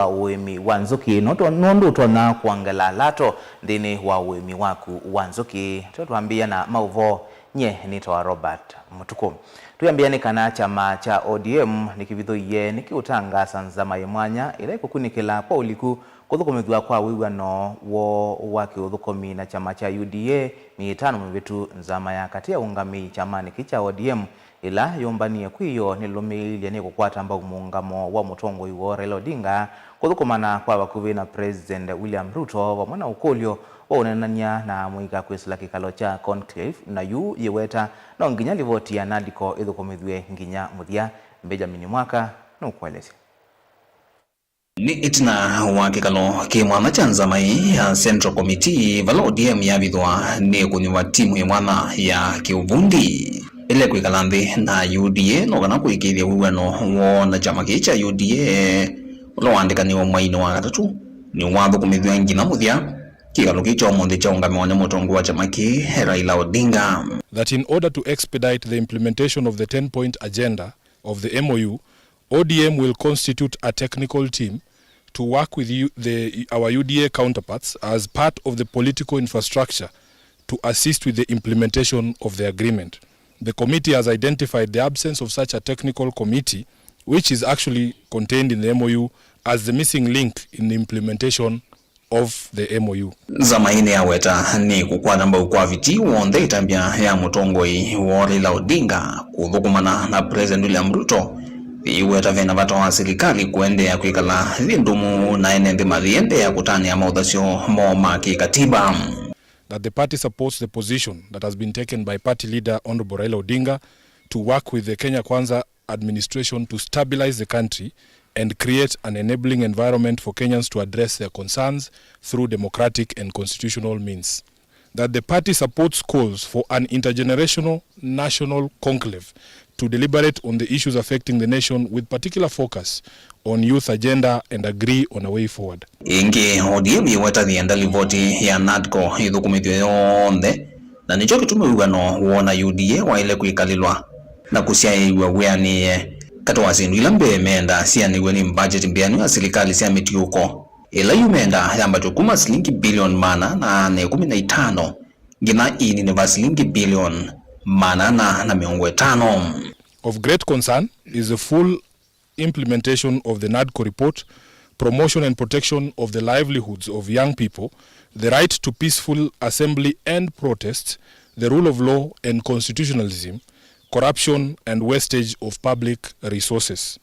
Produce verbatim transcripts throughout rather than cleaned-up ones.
wa ũĩmi wa nzũkĩ, no to-, nũndũ ũtonya kwongela lato nthĩnĩ wa ũĩmi waku wa nzũkĩ. Twe twambĩĩa na maũvoo, nyie nĩtawa Robert Mũtukũ. Twĩambĩĩa nĩ kana kyama kya O D M nĩkĩvithũie nĩkĩũtangaasa nzama yĩ mwanya ĩla ĩkũkunĩkĩla kwa ũliku kũthũkũmĩthw'a kwa wĩw'ano woo wa kĩũthũkũmi na kyama kya U D A myei ĩtano mĩvĩtu. Nzama ya katĩ ya ũngamĩi kyamanĩ kĩĩ kya O D M, ĩla yũmbanie kwĩyoo nĩlũmĩĩilye nĩ kũkwata mbau mũũngamo wa mũtongoi woo Raila Odinga, kũthũkũmana kwa vakuvĩ na President William Ruto, vamwe na ũkũlyo wa ũneenany'a na amũika kwĩsĩla kĩkalo kya conclave, na yu yĩweta no nginya livoti ya NADCO ĩthũkũmĩthw'e nginya mũthya. Benjamin Mwaka nũkũelesya. Nĩ ĩtina wa kĩkalo kĩ mwanya kya nzama ĩĩ ya Central Committee, vala O D M yavithwa nĩ kũnyuva timu ĩ mwanya ya kĩũvundi ĩla ĩkwĩkala nthĩ na U D A, no kana kũĩkĩĩthya wĩw'ano woo na kyama kĩĩ kya U D A, ũla waandĩkanĩwe mweinĩ wa katatũ, nĩwathũkũmĩthw'e nginya mũthya. Kĩkalo kĩĩ kya ũmũnthĩ kyaũngamĩwa nĩ mũtongoi wa kyama kĩĩ, Raila Odinga. That in order to expedite the implementation of the ten-point agenda of the M O U, O D M will constitute a technical team to work with U-, the, our U D A counterparts as part of the political infrastructure to assist with the implementation of the agreement. The committee has identified the absence of such a technical committee, which is actually contained in the M O U, as the missing link in the implementation of the M O U. Nzama ĩĩ nĩyaweta nĩ kũkwata mbau kwa vitii w'onthe ĩtambya ya mũtongoi woo Raila Odinga kũthũkũmana na President William Ruto. Yĩweta vena vata wa silikalĩ kũendeea kwĩkala yĩ ndũmu na ene nthĩ mayĩendeea kũtanĩa maũthasyo moo ma kĩkatiba. That the party supports the position that has been taken by party leader Honorable Raila Odinga to work with the Kenya Kwanza administration to stabilize the country and create an enabling environment for Kenyans to address their concerns through democratic and constitutional means. That the party supports calls for an intergenerational national conclave to deliberate on the issues affecting the nation, with particular focus on youth agenda, and agree on a way forward. Ĩngĩ, O D M yĩweta nĩyenda livoti ya NADCO ĩthũkũmĩthw'e yonthe, na nĩkyo kĩtumi wĩw'ano woo na U D A waĩle kwĩkalĩlwa na kũsyaĩĩw'a wĩanĩe. Katĩ wa syĩndũ ila mbee meendaa sianĩw'e nĩ mbajeti mbĩanu ya silikalĩ sya mĩtiũko, ĩla yu meendaa yambatw'e kuma silingi bilioni maana ana na ĩkũmi na itano nginya ĩininĩ va silingi bilioni maana ana na mĩongo ĩtano. Of great concern is the full implementation of the NADCO report, promotion and protection of the livelihoods of young people, the right to peaceful assembly and protest, the rule of law and constitutionalism, corruption and wastage of public resources.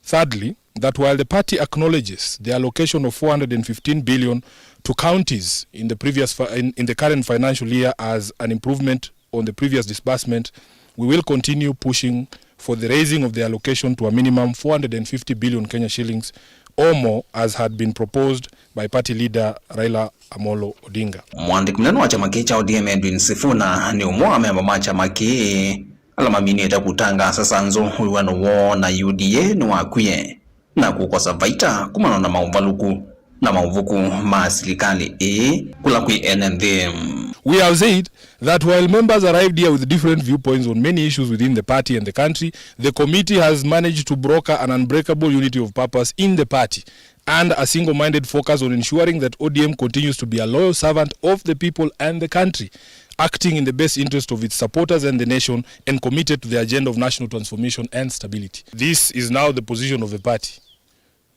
Thirdly, that while the party acknowledges the allocation of four hundred and fifteen billion to counties in the previous fi-, in, in the current financial year as an improvement on the previous disbursement, we will continue pushing for the raising of the allocation to a minimum four hundred and fifty billion Kenya shillings or more, as had been proposed by party leader Raila Amolo Odinga. Mwandĩki mũnene wa kyama kĩĩ kya O D M Edwin Sifuna nĩ ũmwe wa amemba ma kyama kĩĩ ala maminĩte kũtangaasa sanzũ wĩw'ano woo na U D A nĩwakwie na kũkosa vaita kumana na maũvalũku na maũvuku ma silikalĩ ĩĩ kũla kwĩ ene nthĩ. We have said that while members arrived here with different viewpoints on many issues within the party and the country, the committee has managed to broker an unbreakable unity of purpose in the party and a single-minded focus on ensuring that O D M continues to be a loyal servant of the people and the country, acting in the best interest of its supporters and the nation, and committed to the agenda of national transformation and stability. This is now the position of the party.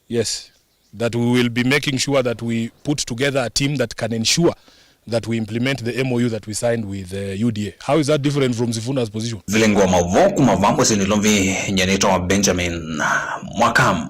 Yes, that we will be making sure that we put together a team that can ensure that we implement the M O U that we signed with, uh, U D A. How is that different from Sifuna's position? Vilingo wa maũvoo kuma vambo sini lomvi nyenito wa Benjamin Mwaka.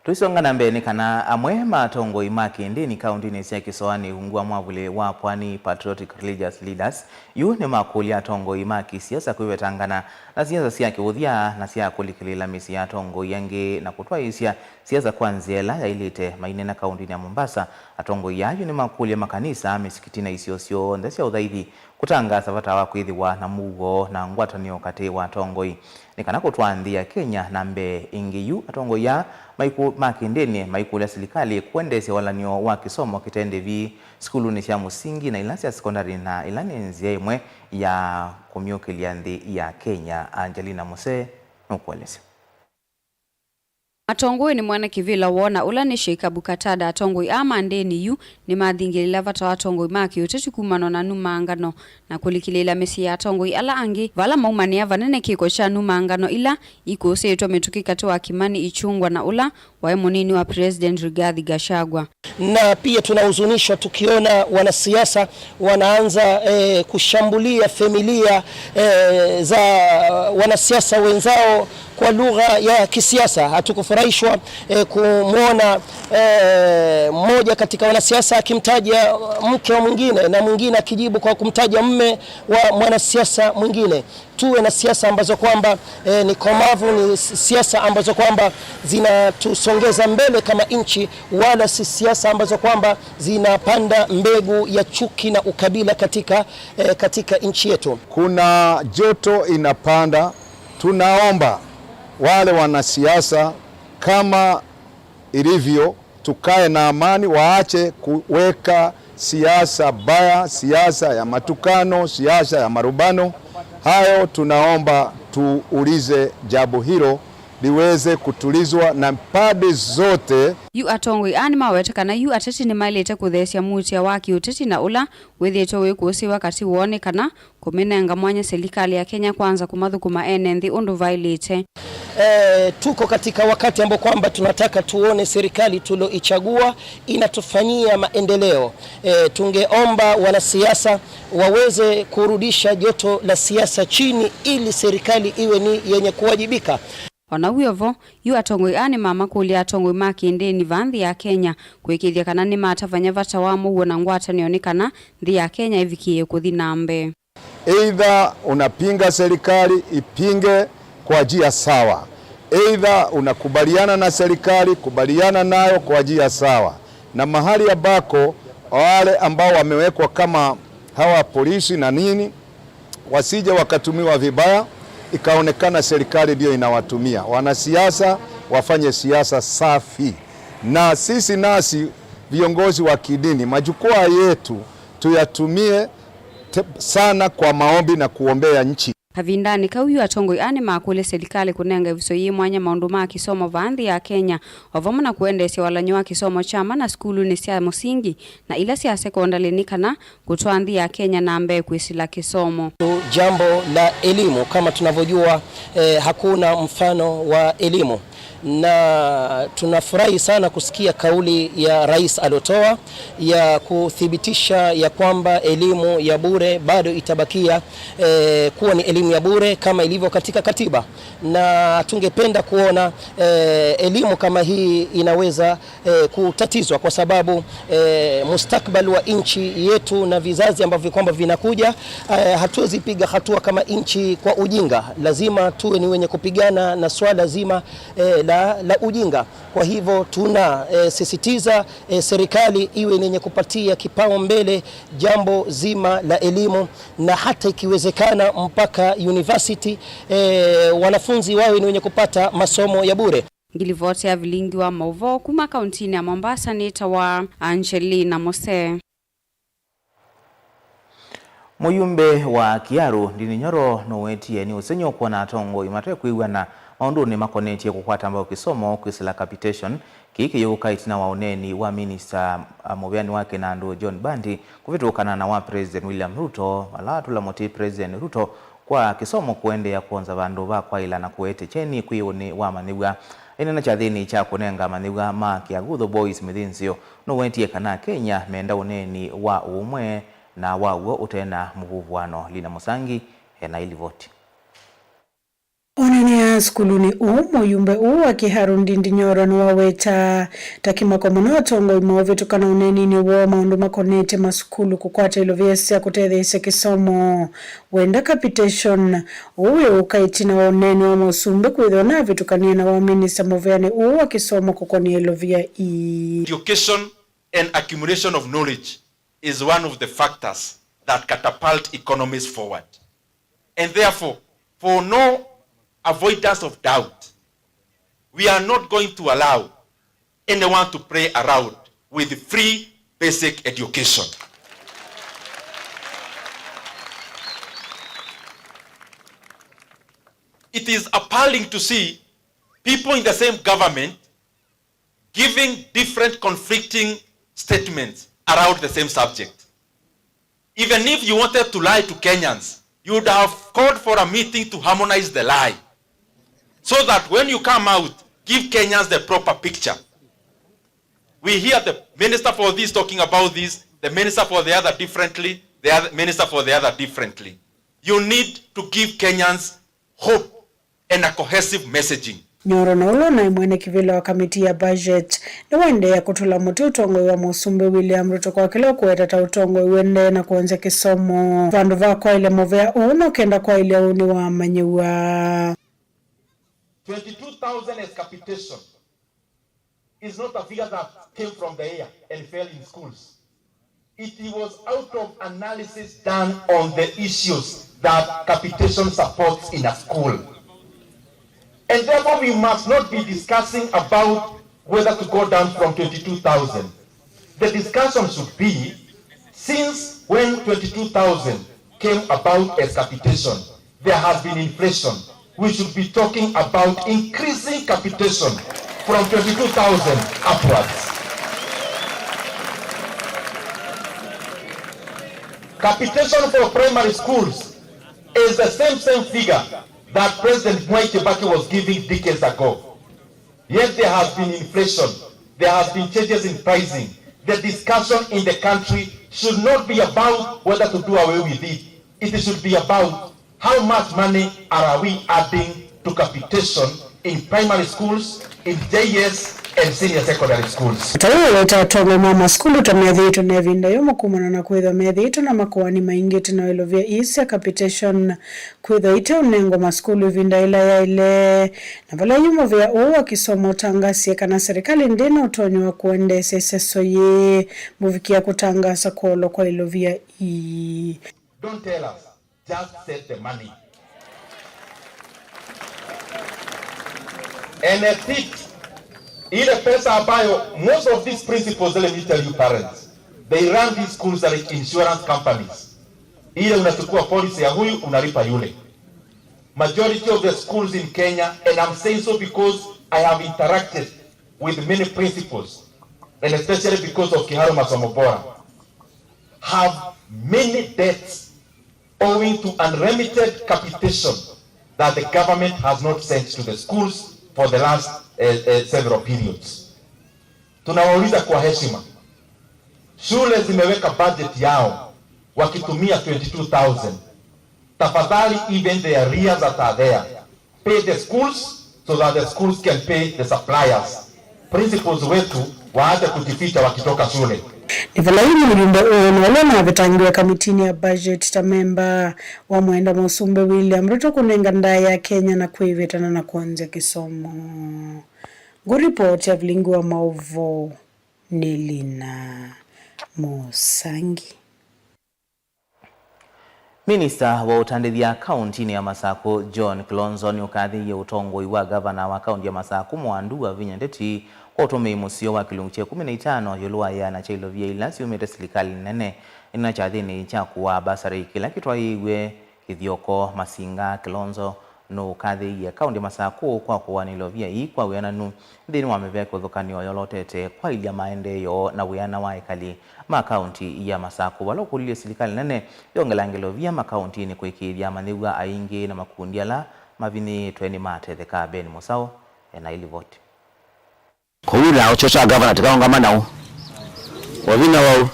Tũisonga na mbee nĩ kana amwe ma atongoi ma kĩndĩni kaũntĩnĩ sya Kĩsoanĩ ungu wa mwavũli wa Pwani, Patriotic Religious Leaders, yu nĩmakũlya atongoi ma kĩsiasa kwĩvetangana na siasa sya kĩũthya na sya kũlikĩlĩĩla mĩsyĩ ya atongoi angĩ na kũtwaĩĩsya siasa kwa nzĩa ĩla yaĩlĩte. Maineena kaũntĩnĩ ya Mombasa, atongoi aa yu nĩmakũlya makanisa, mĩsikiti na isio syonthe sya ũthaithi kũtangaasa vata wa kwĩthĩwa na mũuo na ngwatanĩo katĩ wa atongoi nĩ kana kũtwaa nthĩ ya Kenya na mbee ĩngĩ. Yu atongoi aa maikũ-, ma kĩndĩni maikũlya silikalĩ kũendeesya walany'o wa kĩsomo kĩte ndĩvi sukulunĩ sya mũsingi na ila sya sekondalĩ, na ĩla nĩ nzĩa ĩmwe ya kũmyũkĩlya nthĩ ya Kenya. Angelina Musee nũkũelesya. Atongoi nĩmoona kĩvĩla woo na ũla nĩ Sheikh Abukatata. Atongoi aa ma ndĩni yu nĩmathingĩlĩĩla vata wa atongoi ma kĩũteti kumana na numangano na kũlikĩlĩĩla mĩsyĩ ya atongoi ala angĩ, vala maumanĩa vanene kĩko kya numangano ila ikũsĩĩtwe mĩtũkĩ katĩ wa Kimani Ichung'wah na ũla waĩ mũnini wa President Rigathi Gachagua. Na pia tunahuzunishwa tukiona wanasiasa wanaanza, eh, kushambulia familia, eh, za wanasiasa wenzao kwa lugha ya kisiasa. Hatukufurahishwa, eh, kumwona, eh, mmoja katika wanasiasa akimtaja mke wa mwingine na mwingine akijibu kwa kumtaja mme wa mwanasiasa mwingine. Tuwe na siasa ambazo kwamba, eh, ni komavu, ni si-, siasa ambazo kwamba zinatusongeza mbele kama nchi, wala si siasa ambazo kwamba zinapanda mbegu ya chuki na ukabila katika, eh, katika nchi yetu. Kuna joto inapanda. Tunaomba wale wanasiasa, kama ilivyo, tukae na amani, waache kuweka siasa mbaya, siasa ya matukano, siasa ya marumbano. Hayo tunaomba tuulize jambo hilo liweze kutulizwa na pande zote. Yu atongoi aa nĩmawete kana yu ateti nĩmaĩlĩte kũtheesya muutĩa wa kĩũteti na ũla wĩthĩĩtwe wĩkũsĩĩwa katĩ woo nĩ kana kũmĩnenga mwanya silikalĩ ya Kenya Kwanza kũmathũkũma ene nthĩ ũndũ vaĩlĩte. Eh, tuko katika wakati ambao kwamba tunataka tuone serikali tulioichagua inatufanyia maendeleo. Eh, tungeomba wanasiasa waweze kurudisha joto la siasa chini ili serikali iwe ni yenye kuwajibika. O na wĩ o vo, yu atongoi aa nĩmamakũlya atongoi ma kĩndĩni vaa nthĩ ya Kenya kũĩkĩĩthya kana nĩmatavany'a vata wa mũuo na ngwatanĩo nĩ kana nthĩ ya Kenya ĩvikĩĩe kũthi na mbee. Either unapinga serikali, ipinge kwa njia sawa. Either unakubaliana na serikali, kubaliana nayo kwa njia sawa. Na mahali ambako wale ambao wamewekwa kama hawa polisi na nini, wasije wakatumiwa vibaya, ikaonekana serikali ndio inawatumia. Wanasiasa wafanye siasa safi. Na sisi nasi viongozi wa kidini, majukwaa yetu tuyatumie te-, sana kwa maombi na kuombea nchi. Kavindanĩ kau yu atongoi aa nĩmakũlya silikalĩ kũnenga ĩvuso yĩ mwanya maũndũ ma kĩsomo vaa nthĩ ya Kenya, o vamwe na kũendeesya walany'o wa kĩsomo kya mana sukulunĩ sya mũsingi na ila sya sekondalĩ nĩ kana kũtwaa nthĩ ya Kenya na mbee kwĩsĩla kĩsomo. Jambo la elimu, kama tunavyojua, eh, hakuna mfano wa elimu. Na tunafurahi sana kusikia kauli ya rais aliotoa ya kuthibitisha ya kwamba elimu ya bure bado itabakia, eh, kuwa ni elimu ya bure kama ilivyo katika katiba. Na tungependa kuona, eh, elimu kama hii inaweza, eh, kutatizwa kwa sababu, eh, mustakbal wa nchi yetu na vizazi ambavyo kwamba vinakuja, eh, hatuwezi piga hatua kama nchi kwa ujinga. Lazima tuwe ni wenye kupigana na swala zima, eh, la, la ujinga. Kwa hivyo tuna, eh, sisitiza, eh, serikali iwe ni yenye kupatia kipaumbele jambo zima la elimu, na hata ikiwezekana mpaka university, eh, wanafunzi wawe ni wenye kupata masomo ya bure. Ngilivoti ya vilingi wa mauvoo kuma kauntinĩ ya Mombasa nĩtawa Angelina Mose. Mũyumbe wa Kiharu Ndindi Nyoro nũwetie nĩ ũsengy'o kwona atongoi matekwĩw'ana maũndũnĩ makonetye kũkwata mbau kĩsomo kwĩsĩla capitation. Kĩĩ kĩyũka ĩtina wa ũneeni wa minista, a, mũvĩanĩ wa kĩnandũ John Mbandi kũvĩtũkana na wa President William Ruto, vala atũla mũtĩ President Ruto kwa kĩsomo kũendeea kwonza vandũ va kwaĩla na kũete kyeni kwĩ ũnĩ wa amanyĩw'a. Aineena kyathĩnĩ kya kũnenga amanyĩw'a ma Kĩagutho Boys mĩthĩnzĩo, nũwetie kana Akenya menda ũneeni wa ũũmwe na wa w'o ũte na mũvũvũano. Lina Mũsangi e na ĩlivoti. Onania sukulunĩ ũũ, mũyumbe ũũ wa Kiharu Ndindi Nyoro nĩwawetaa ta kĩmako mũno atongoi maũvĩtũkana ũneeninĩ woo maũndũ makonetye masukulu kũkwata ilovia sya kũtetheesya kĩsomo. Wenda capitation ũũ wĩũka ĩtina wa ũneeni wa mũsumbĩ kwĩthĩwa navĩtũkanie na wa minista mũveanĩ ũũ wa kĩsomo kũkonĩa ilovia ii. Education and accumulation of knowledge is one of the factors that catapult economies forward. And therefore, for no avoidance of doubt, we are not going to allow anyone to play around with free basic education. It is appalling to see people in the same government giving different conflicting statements around the same subject. Even if you wanted to lie to Kenyans, you would have called for a meeting to harmonize the lie, so that when you come out, give Kenyans the proper picture. We hear the minister for this talking about this, the minister for the other differently, the other minister for the other differently. You need to give Kenyans hope and a cohesive messaging. Nyoro na ũla ũnaĩ mwene kĩvĩla wa kamiti ya budget nĩwaendeea kũtũla mũtĩ ũtongoi wa Mũsumbĩ William Ruto kwa kĩla ũkũweta ta ũtongoi ũendee na kũonzya kĩsomo vandũ va kwaĩlya mũvea ũũ no kenda kwaĩlya ũnĩ wa amanyĩw'a. Twenty-two thousand as capitation is not a figure that came from the air and fell in schools. It was out of analysis done on the issues that capitation supports in a school. And therefore, we must not be discussing about whether to go down from twenty-two thousand. The discussion should be, since when twenty-two thousand came about as capitation, there has been inflation. We should be talking about increasing capitation from twenty-two thousand upwards. Capitation for primary schools is the same, same figure that President Mwai Kibaki was giving decades ago. Yet there has been inflation, there has been changes in pricing. The discussion in the country should not be about whether to do away with it. It should be about how much money are we adding to capitation in primary schools, in J S and senior secondary schools. Ata ũũ weta atongoi ma masukulu ta methĩĩtwe na ĩvinda yũmũ kumana na kwĩthwa methĩĩtwe na makoani maingĩ ĩtina wa ilovia ii sya capitation kwĩthwa iteũnengwa masukulu ĩvinda ĩla yaĩle. Na vala yu mũvĩa ũũ wa kĩsomo ũtangasie kana serikali ndĩ na ũtonyi wa kũendeesya ĩseso yĩĩ, mũvikĩa kũtangaasa kũolwa kwa ilovia ii. Don't tell us, just set the money. And a seat, ile pesa ambayo most of these principals, let me tell you parents, they run these schools like insurance companies. Ile unachukua policy ya huyu, unalipa yule. Majority of the schools in Kenya, and I'm saying so because I have interacted with many principals, and especially because of Kiharu Masomo Bora, have many debts owing to unremitted capitation that the government has not sent to the schools for the last, eh, eh, several periods. Tunawauliza kwa heshima, shule zimeweka budget yao wakitumia twenty-two thousand. Tafadhali, even the arrears that are there, pay the schools so that the schools can pay the suppliers. Principals wetu waache kujificha wakitoka shule. Nĩ vala yu mũjumbe ũũ na ũla ũnavetangiwe kamitinĩ ya budget ta memba wa Mwenda Mũsumbĩ William Ruto kũnenga ndaĩa ya Kenya na kwĩvetana na kũonzya kĩsomo. Ngũripoti ya vilingi wa maũvoo nĩ Lina Mũsangi. Minista wa ũtandĩthya kauntinĩ ya Masakũ, John Kilonzo, nĩũkathĩĩie ũtongoi wa gavana wa kaunti ya Masakũ, Mwandu Wavinya Ndeti, kwa ũtũmĩi mũseo wa kĩlungu kya ĩkũmi na itano ĩũlũ wa ĩana kya ilovia ila syumĩte silikalĩ nene ĩna kyathĩnĩ kya kũaa basarĩ kĩla kĩtwaĩĩw'e Kĩthioko Masinga. Kilonzo nũkathĩĩie kaunti ya Masakũ kwa kũaa na ilovia ii kwa wĩananu nthĩnĩ wa mĩvĩa kĩvathũkany'o yolotete kwaĩlya maendeeo na wĩana wa ekali ma kaunti ya Masakũ, vala ũkũlilye silikalĩ nene yongelange ilovia makauntinĩ kũĩkĩĩthya amanyĩw'a aingĩ na makundi ala mavinyĩĩtwe nĩmatethekaa. Ben Mũsaũ ena ĩlivoti. Kwoou na ũkyo kya gavana tũkaũngama naũ, Wavinya wau,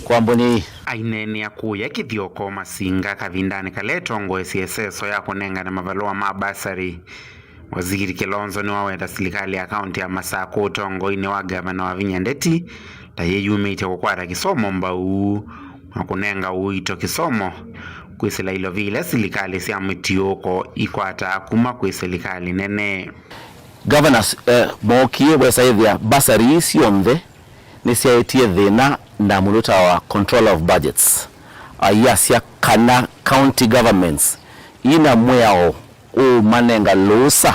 kwambũni. Aineenea kũya Kĩthioko Masinga kavindanĩ kala etongoesye ĩseso ya kũnengane mavalũa ma basarĩ, Waziri Kilonzo nĩwaweta silikalĩ ya kaunti ya Masakũ ũtongoinĩ wa gavana Wavinya Ndeti ta yĩyumĩtye kũkwata kĩsomo mbau na kũnenga ũito kĩsomo kwĩsĩla ilovia ila silikalĩ sya mĩtiũko ikwataa kuma kwĩ silikalĩ nene. Governors, eh, mookie wesaĩthĩa basari ii syonthe nĩsyaetie thĩna na mũndũ ũtawa controller of budgets. Ayasya kana county governments ina mwĩao ũũmanenga lũũsa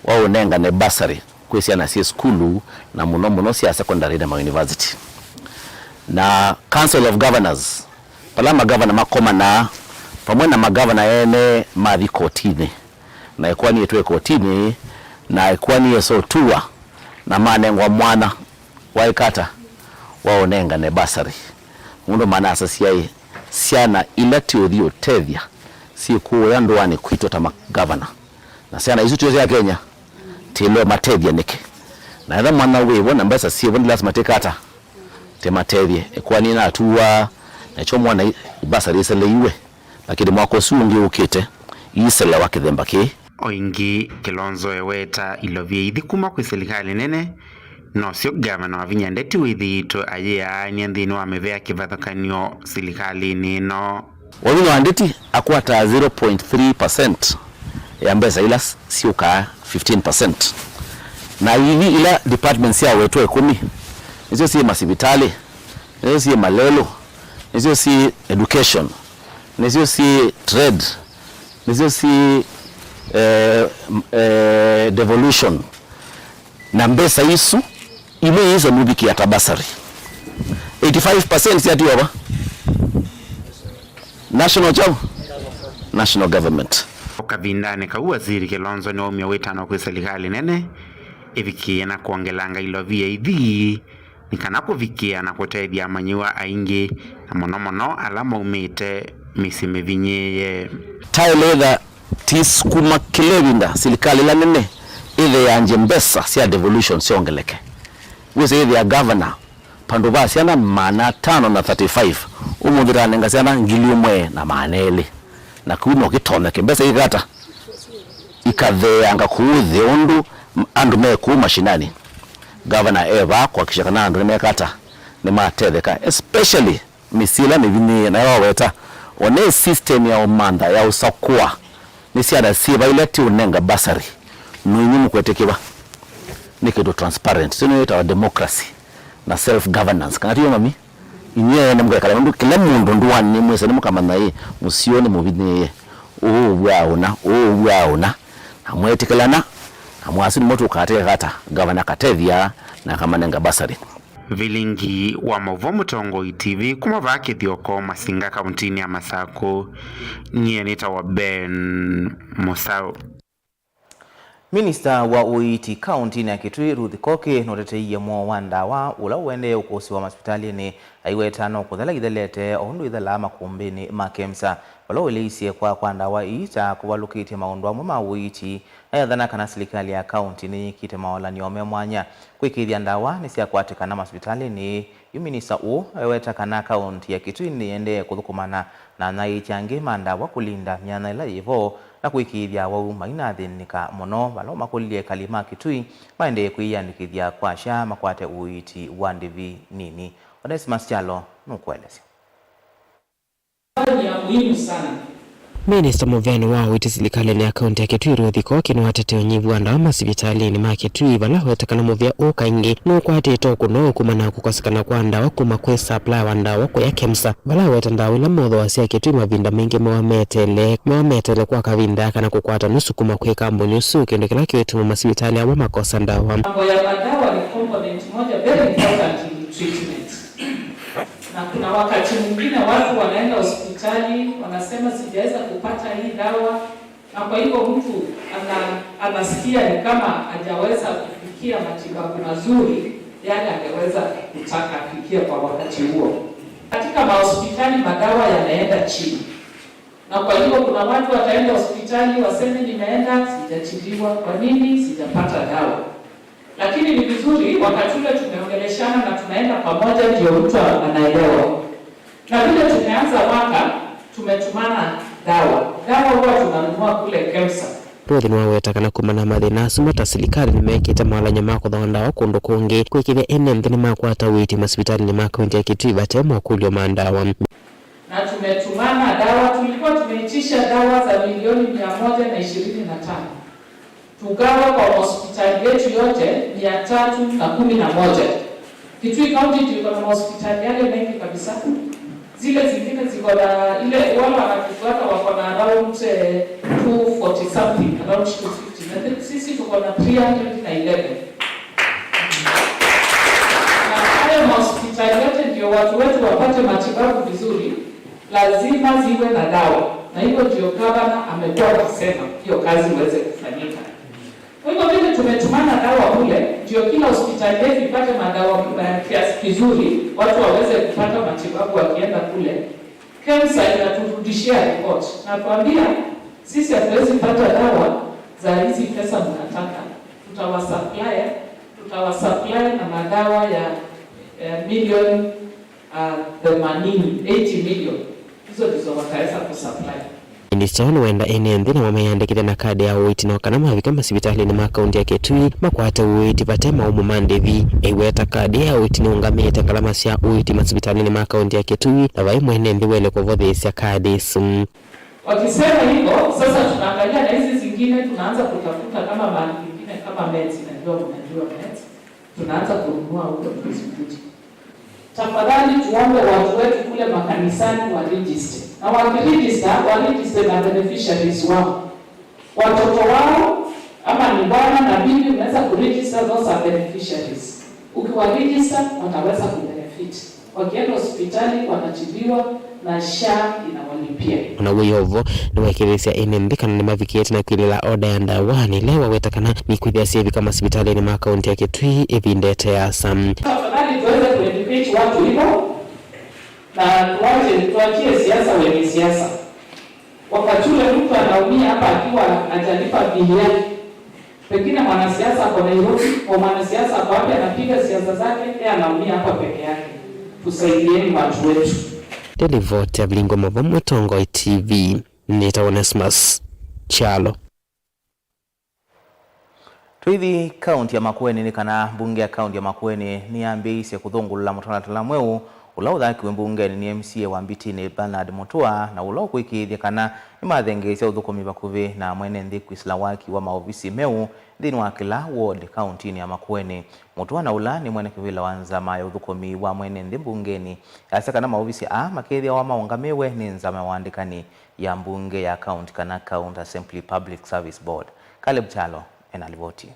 wa ũnengane basari kwĩ syana syĩ sukulu, na mũno mũno sya secondary na mauniversity. Na Council of Governors, vala magavana makomanaa vamwe na magavana ene mathi kotinĩ, na ĩkoani ĩtw'e kotinĩ, Na ĩkoani yĩsa ũtuwa, na manengwa mwanya wa ĩkata wa ũnengane basarĩ. Nũndũ manasasya ĩ, syana ila ti ũthi ũtethya syĩ kũũya ndũanĩ kwitũ ta magavana. Na syana isu tio sya Kenya, tĩlwe matethya nĩkĩ? Na etha mwanya wĩvo na mbesa syĩvo, nĩ lasima tĩkata tĩmatethye. Ĩkoani natuwa, nakyo mwana i-, basarĩ iseleiwe. Lakini mwaka ũsu ũngĩ ũkĩte, iiselewa kĩthemba kĩĩ. O ĩngĩ, Kilonzo eweta ilovia ithi kuma kwĩ silikalĩ nene, nosyo ngavana Wavinya Ndeti wĩthĩĩtwe ayĩaany'a nthĩnĩ wa mĩvea kĩvathũkany'o silikalĩnĩ ĩno. Wavinya wa Ndeti akwataa zero point three percent ya mbesa ila s-, syũkaa fifteen percent. Na ithi ila departments syawetwe ĩkũmi, nĩsyo syĩ masivitalĩ, nĩsyo syĩ malelũ, nĩsyo syĩ education, nĩsyo syĩ trade, nĩsyo syĩ, eh, m-, eh, devolution. Na mbesa isu, imwe iisa mũvikĩa ta bursary. Eighty-five percent syatiwa va? National chao? National government. O kavindanĩ kau, Waziri Kilonzo nĩwaumya wĩtano kwĩ silikalĩ nene ĩvikĩe na kwongelanga ilovia ithi nĩ kana kũvikĩa na kũtethya amanyĩw'a aingĩ, na mũno mũno ala maumĩte mĩsyĩ mĩvinyĩĩe. Taĩle ĩtha ti sukuma kĩla ĩvinda silikalĩ ĩla nene ĩtheange mbesa sya devolution syongeleke. Wĩsĩ ĩthĩa gavana pandũ va syana maana atano na thirty-five, ũmũnthĩ tanenga syana ngili ĩmwe na maana elĩ. Na kĩu no kĩtonyeke, mbesa ikata ikatheanga kũu thĩ ũndũ andũ me kũu mashinani. Gavana e vaa kũhakikisha kana andũ nĩmekata, nĩmatetheka, especially mĩsyĩ ĩla mĩvinyĩĩe. Na yaweta, o ne system ya ũmantha ya ũsakũa nĩ syana syĩva ila ti ũnenga bursary, no inyu mũkwetĩkĩva. Nĩ kĩndũ transparent. Sio nĩyo ĩtawa democracy na self governance. Kana tiyo, mami? Inyie ene mũkekala nũndũ kĩla mũndũ ndũanĩ mwĩsa nĩmũkamanya ĩ, mũsyĩ ũũ nĩ mũvinyĩĩe, ũũ ũw'aa ũna, ũũ ũw'aa ũna, na mwetĩkĩlana, na mwasya nĩmo tũkateka kata gavana akatethya na akamanenga bursary. Vilingi wa maũvoo Mũtongoi T V kuma vaa Kĩthioko, Masinga, kauntinĩ ya Masakũ, nyie nĩtawa Ben Mũsaũ. Minista wa ũiiti kauntinĩ ya Kitui, Ruth Koki, nũteteie mũo wa ndawa ũla ũendee ũkũsĩwa masivitalĩnĩ, aiweta no kũthela ithelete o ũndũ ithelaa makũmbĩnĩ ma KEMSA, vala ũeleisye kwaa kwa ndawa ii ta kũvalũkĩtye maũndũ amwe ma ũiiti. Ayathana kana silikalĩ ya kaunti nĩyĩkĩte maolan'yo me mwanya kũĩkĩĩthya ndawa nĩsyakwatĩkana masivitalĩnĩ. Yu minista ũũ eweta kana kaunti ya Kitui nĩyĩendee kũthũkũmana na anyaĩĩkya angĩ ma ndawa kũlinda myanya ĩla yĩ vo na kũĩkĩĩthya awau mainathĩnĩka mũno, vala ũmakũlilye ekali ma Kitui maendee kwĩyĩandĩkĩthya kwa SHA makwate ũiiti wa ndĩvi nini. Onesmus Kyalo nũkũelesya. Ni ya muhimu sana. Minista mũveanĩ wa ũiiti silikalĩnĩ ya kaunti ya Kitui, Ruth Koki, nĩwatetee ũnyivu wa ndawa masivitalĩnĩ ma Kitui, vala weta kana mũvĩa ũũ kaingĩ nũkwatĩte ũkũno kumana na kũkosekana kwa ndawa kuma kwĩ supply wa ndawa kũya KEMSA, vala weta ndawa ila mothooasya Kitui mavinda maingĩ mewa meteele, mewa meteele kwa kavinda kana kũkwata nusu kuma kwĩ kambuni ũsu, kĩndũ kĩla kĩũtuma masivitalĩ amwe makosa ndawa. Mambo ya madawa ni component moja very important in treatment. Na kuna wakati mwingine watu wanaenda hospitali, wanasema, "Sijaweza kupata hii dawa," na kwa hivyo mtu ana-, anasikia ni kama hajaweza kufikia matibabu mazuri yale angeweza kutaka afikie kwa wakati huo. Katika mahospitali madawa yanaenda chini. Na kwa hivyo kuna watu wataenda hospitali waseme, "Nimeenda, sijatibiwa. Kwa nini sijapata dawa?" Lakini ni vizuri wakati ule tumeongeleshana na tunaenda pamoja, ndio mtu anaelewa. Na vile tumeanza mwaka, tumetumana dawa. Dawa huwa tunanunua kule KEMSA. Ruth nĩwaweta kana kumana na mathĩna asu mata silikalĩ nĩmekĩte mawalany'o ma kũthooa ndawa kũndũ kũngĩ, kũĩkĩĩthya ene nthĩ nĩmakwata ũiiti masivitalĩnĩ ma kaunti ya Kitui vate makũlyo ma ndawa. Na tumetumana dawa, tulikuwa tumeitisha dawa za milioni mia moja na ishirini na tano. Tugawe kwa hospitali yetu yote mia tatu na kumi na moja. Kitui County ndio iko na mahospitali yale mengi kabisa. Zile zingine ziko na ile, wale wanatufuata wako na around, eh, two forty something, around two fifty. Na sisi tuko na three hundred na eleven. Na hayo mahospitali yote ndio watu wetu wapate matibabu vizuri, lazima ziwe na dawa. Na hivyo ndio gavana amekuwa akisema hiyo kazi iweze kufanyika. Kwa hivyo vile Tumetumana dawa kule, ndio kila hospitali yetu ipate madawa kwa kiasi kizuri, watu waweze kupata matibabu wakienda kule. KEMSA inaturudishia report. Natuambia, sisi hatuwezi pata dawa za hizi pesa mnataka. Tutawasupply, tutawasupply na madawa ya, ya milioni, ah, themanini, eighty million. Hizo ndizo wataweza kusupply. Minista ũũ nĩwenda ene nthĩ namo meyandĩkĩthye na kadi ya ũiiti no kana mavika masivitalĩnĩ ma kaunti ya Kitui makwate ũiiti vate maumo ma ndĩvi. Eiweta kadi ya ũiiti nĩũngamĩĩte ngalama sya ũiiti masivitalĩnĩ ma kaunti ya Kitui, na vai mwene nthĩ waĩle kũvotheesya kadi ĩsu. Wakisema hivyo, sasa tunaangalia na hizi zingine, tunaanza kutafuta kama mahali pengine kama Meds, najua mnajua Meds, tunaanza kununua huko ndio zikuje. Tafadhali tuombe watu wetu kule makanisani wa register. Na wakiregister, wa register na beneficiaries wao. Watoto wao, ama ni bwana na bibi, unaweza kuregister, those are beneficiaries. Ukiwa register, wataweza kubenefit. Wakienda hospitali, wanatibiwa na SHA inawalipia. Ona wĩ o vo, nĩwaĩkĩĩthĩsya ene nthĩ kana nĩmavikĩĩte na kwĩlĩla oda ya ndawa, na ĩla waweta kana nĩkwĩthĩa syĩvika masivitalĩnĩ ma kaunti ya Kitui ĩvinda ĩte asa. Tafadhali tuweze kueducate watu hivyo, na tuache, tuachie siasa wenye siasa. Wakati ule mtu anaumia hapa akiwa hajalipa bili yake, pengine mwanasiasa ako Nairobi, kwa mwanasiasa ako wapi, anapiga siasa zake, yeye anaumia hapa peke yake. Tusaidieni watu wetu. Nĩ livoti ya Vilingo Mavo, Mũtongoi T V, nĩtawa Onesmus Kyalo. Twĩthi kaunti ya Makueni nĩ kana mbunge ya kaunti ya Makueni nĩyambĩĩisye kũthũngũlũla mũtalatala mweũ ũla ũthakiwe mbungeni nĩ M C A wa Mbitini Bernard Mutua, na ũla ũkwĩkĩĩthya kana nĩmathengeesya ũthũkũmi vakuvĩ na mwene nthĩ kwĩsĩla waki wa maovisi meũ nthĩnĩ wa kĩla ward kauntinĩ ya Makueni. Mutua na ũla nĩ mwene kĩvĩla wa nzama ya ũthũkũmi wa mwene nthĩ mbungeni, asya kana maovisi aa makethĩawa maũngamĩwe nĩ nzama ya waandĩkani ya mbunge ya kaunti kana County Assembly Public Service Board. Caleb Kyalo ena livoti.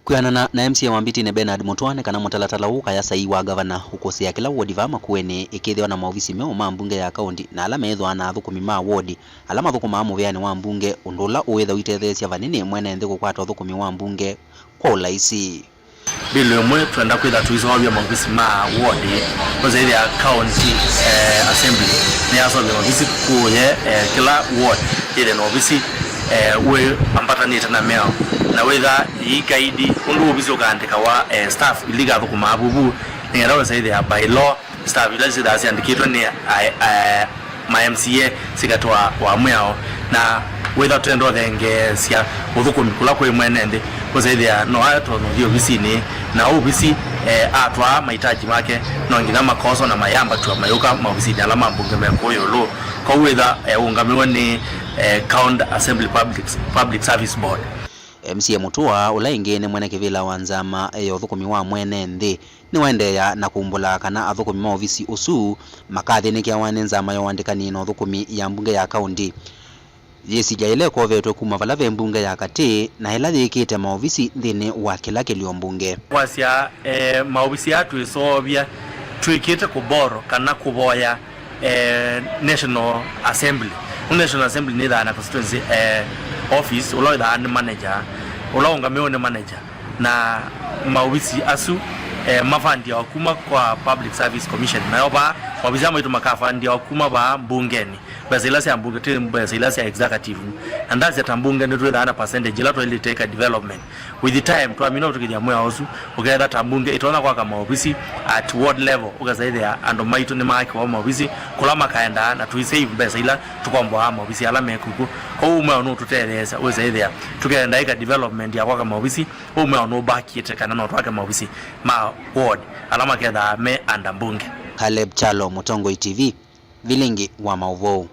Kwĩanana na M C A wa Mbitini Bernard Mutua, nĩ kana mũtalatala ũũ ũkaya saii wa ngavana ũkũsĩĩa kĩla wodi vaa Makueni ĩkĩthĩwa na maovisi meũ ma mbunge ya kaunti na ala methĩwa na athũkũmi ma wodi ala mathũkũmaa mũvĩanĩ wa mbunge, ũndũ ũla ũĩtha ũitetheesya vanini mwene nthĩ kũkwata ũthũkũmi wa mbunge kwa ũlaisi. Mbĩlũ ĩmwe, twenda kwĩtha tũiseũvya maovisi ma ward, ũsethĩa county, eh, assembly nĩyaseũvya maovisi kũye, eh, kĩla ward yĩthĩe na ovisi, eh, wĩ ambatanĩte na mĩao, na wĩtha yĩikaidi ũndũ ovisi ũkaandĩkawa, eh, staff ila ikathũkũmaa vuvu, nĩgetha ũsethĩa by law staff ila syĩthaa syandĩkĩtwe nĩ a, a, ma M C A sikatwaa wa mwĩao, na wĩtha twenda ũthengeesya ũthũkũmi kũla kwĩ mwene nthĩ, ũsethĩa no atonyũthi ovisinĩ, na ovisi, eh, atwaa mahitaji make, no nginya makoswa na mayambatw'a mayũka maovisinĩ ala ma mbunge me kũũ ĩũlũ. Kwoou wĩtha, eh, ũũngamĩwe nĩ, eh, County Assembly Public, Public Service Board. M C A Mutua, ũla ĩngĩ nĩ mwene kĩvĩla wa nzama ya ũthũkũmi wa mwene nthĩ, nĩwaendeea na kumbũla kana athũkũmi ma ovisi ũsu makathĩnĩkĩawa nĩ nzama ya ũandĩkani na ũthũkũmi ya mbunge ya kaunti yĩsilya ĩla ĩkovetwe kuma vala ve mbunge ya katĩ na ĩla yĩkĩte maovisi nthĩnĩ wa kĩla kĩlio mbunge. Kwasya, eh, maovisi aa twĩsoovya twĩkĩte kũboro kana kũvoya, eh, National Assembly. Nũ National Assembly nĩthaa na constituency, eh, office, ũla wĩthaa nĩ manager, ũla ũngamĩwe nĩ manager. Na maovisi asu, eh, mafandiawa kuma kwa Public Service Commission. Nayo vaa, maovisi aa maitũ makafandiawa kuma vaa mbungeni. Mbesa ila sya mbunge, ti mbesa ila sya executive. Na ndasya ta mbunge nĩtwĩthaa na percentage ila twaĩlĩte ĩka development. With the time, twamina ũtũkĩthya mwĩao ũsu, ũketha ta mbunge ĩtonya kwaka maovisi at ward level, ũkesa ĩthĩa andũ maitũ nĩmaakiwa maovisi kũla makaendaa, na tũisave mbesa ila tũkomboaa maovisi ala me kuku. Kwoou mwĩao nũtũtetheesya wĩsa ĩthĩa tũkenda ĩka development ya kwaka maovisi. Ũu mwĩao nũbakĩte kana no twake maovisi ma ward ala makethaa me under mbunge. Caleb Kyalo, Mũtongoi T V, Vilingi wa Maũvoo.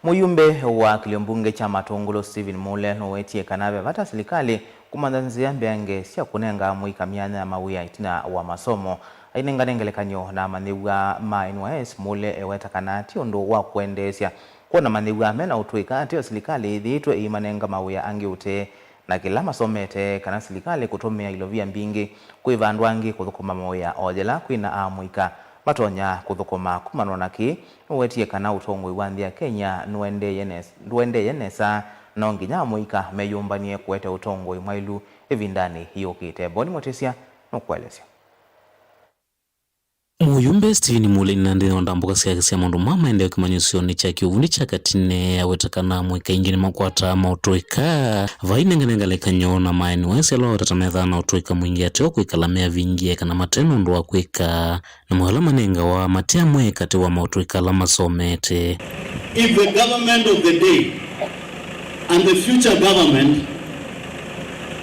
Mũyumbe wa kĩlio mbunge kya Matũngũlũ Stephen Mule nũwetie kana ve vata silikalĩ kũmantha nzĩa mbeange sya kũnenga amũika myanya ya mawĩa ĩtina wa masomo. Ainengane ngelekany'o na amanyĩw'a ma N Y S, Mule eweta kana ti ũndũ wa kũendeesya kwona amanyĩw'a me na ũtũĩka ateo silikalĩ ĩthĩĩtwe ĩimanenga mawĩa angĩ ũtee na kĩla masomete, kana silikalĩ kũtũmĩa ilovia mbingĩ kwĩ vandũ angĩ kũthũkũma mawĩa o yĩla kwĩ na amũika matonya kũthũkũma. Kumanwa na kĩĩ, nĩwetie kana ũtongoi wa nthĩ ya Kenya nũendee nes-, ndũendee nesa, no nginya amũika meyũmbanie kũete ũtongoi mwaĩlu ĩvindanĩ yũkĩte. Boni Mũtĩsya nũkũelesya. Mũyumbe Stephen Muleni na nthĩnĩ wa ndambũka syake sya maũndũ ma maendeeo kĩmanyĩsyonĩ kya kĩuvundi kya Katine aweta kana amũika aingĩ nĩmakwataa maũtũĩka vai nenganenga ngelekany'o na maeni waisye ala waweta ta methaa na ũtũĩka mwingĩ ateo kwĩkala meavingie kana mate na ũndũ wa kwĩka. Namo ala manengawa matiamwe katĩ wa maũtũĩka ala masomete. If the government of the day and the future government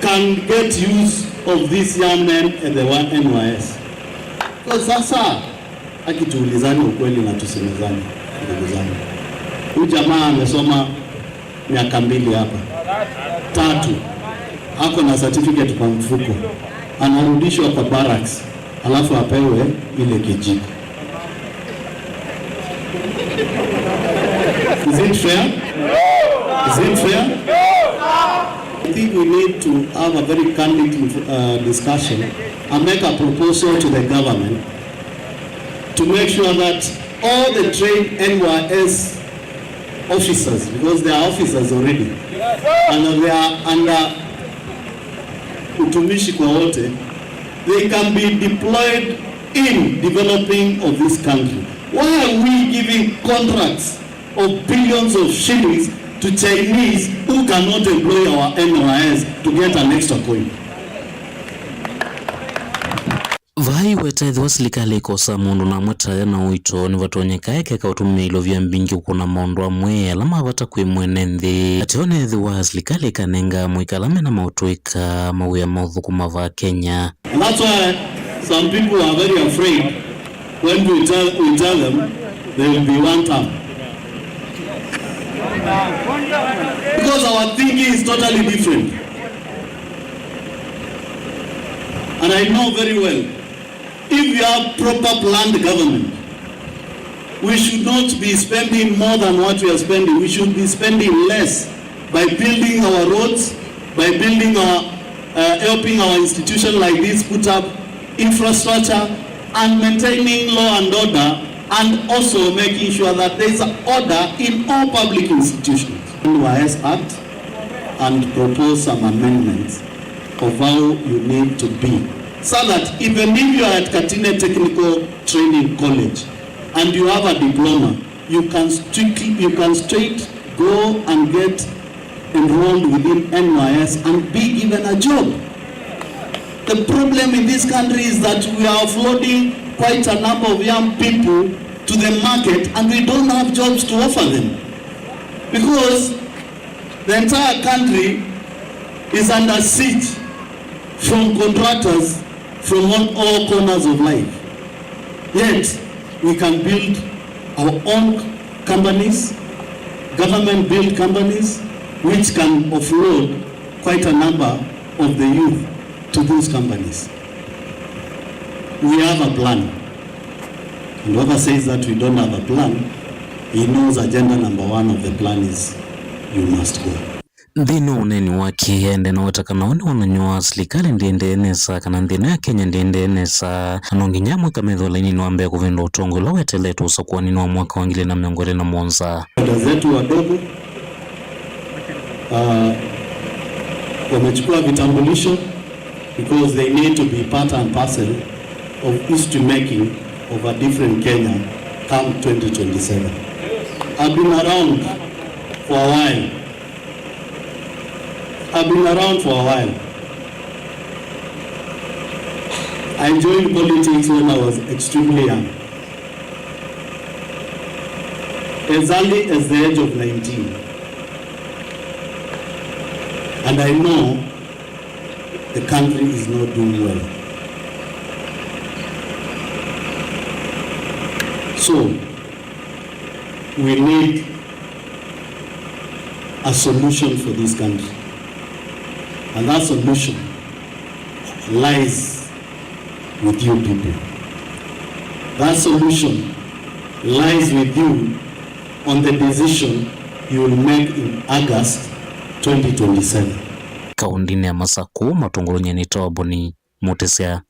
can get use of these young men at the N Y S. Kwa sasa, akituulizane ukweli na tusemezane, ndugu zangu. Huyu jamaa amesoma miaka mbili hapa. Tatu. Ako na certificate kwa mfuko. Anarudishwa kwa barracks. Alafu apewe ile kijiko. Is it fair? Is it fair? I think we need to have a very candid, uh, discussion and make a proposal to the government to make sure that all the trained N Y S officers, because they are officers already, and they are under utumishi kwa wote, they can be deployed in developing of this country. Why are we giving contracts of billions of shillings to Chinese who cannot employ our N Y S to get an extra coin? Vai weta ethĩwa silikalĩ ĩkosa maũndũ na amwe ta aya na ũito, nĩvatonyeka ĩkeka ũtũmĩa ilovia mbingĩ kũkũna maũndũ amwe ala ma vata kwĩ mwene nthĩ. Ateo nethĩwa silikalĩ ĩkanenga amũika ala mena maũtũĩka mawĩa ma ũthũkũma va Kenya. And that's why some people are very afraid when we tell, we tell them they will be one term. Because our thinking is totally different. And I know very well, if we have proper planned government, we should not be spending more than what we are spending. We should be spending less by building our roads, by building our, uh, helping our institution like this put up infrastructure and maintaining law and order, and also making sure that there is order in all public institutions. N Y S Act and propose some amendments of how you need to be, so that even if you are at Katine Technical Training College and you have a diploma, you can strictly, you can straight go and get enrolled within N Y S and be given a job. The problem in this country is that we are offloading quite a number of young people to the market and we don't have jobs to offer them. Because the entire country is under siege from contractors from all, all corners of life. Yet, we can build our own companies, government-built companies, which can offload quite a number of the youth to those companies. We have a plan. And whoever says that we don't have a plan, he knows agenda number one of the plan is you must go. Nthĩnĩ wa ũneeni wake, aendee na weta kana ũũ nĩwonany'o wa silikalĩ ndĩendee nesa kana nthĩ ĩno ya Kenya ndĩendee nesa, na no nginya amũika methĩwe laininĩ wa mbee kũvĩndũa ũtongoi ũla weteletwe ũsakũaninĩ wa mwaka wa ngili na mĩongo ĩlĩ na mũonza. Dada zetu wadogo, uh, wamechukua vitambulisho because they need to be part and parcel of history making of a different Kenya come twenty twenty-seven. I've been around for a while. I've been around for a while. I joined politics when I was extremely young, as early as the age of nineteen. And I know the country is not doing well. So, we need a solution for this country. And that solution lies with you people. That solution lies with you on the decision you will make in August twenty twenty-seven. Kaũndĩnĩ ya Masakũ, Matũngũlũ, nyie nĩtawa Boni Mũtĩsya.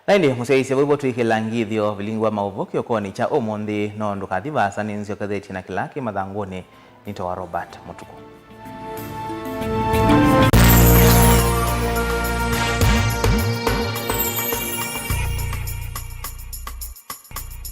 Na ĩndĩ mũsyaĩĩsya, vau vo twĩkĩla ngithyo vilingi wa maũvoo kĩokonĩ kya ũmũnthĩ, no ndũkathi vaasa, nĩnzyokethetye na kĩla kĩ mathangũnĩ. Nĩtawa Robert Mũtukũ.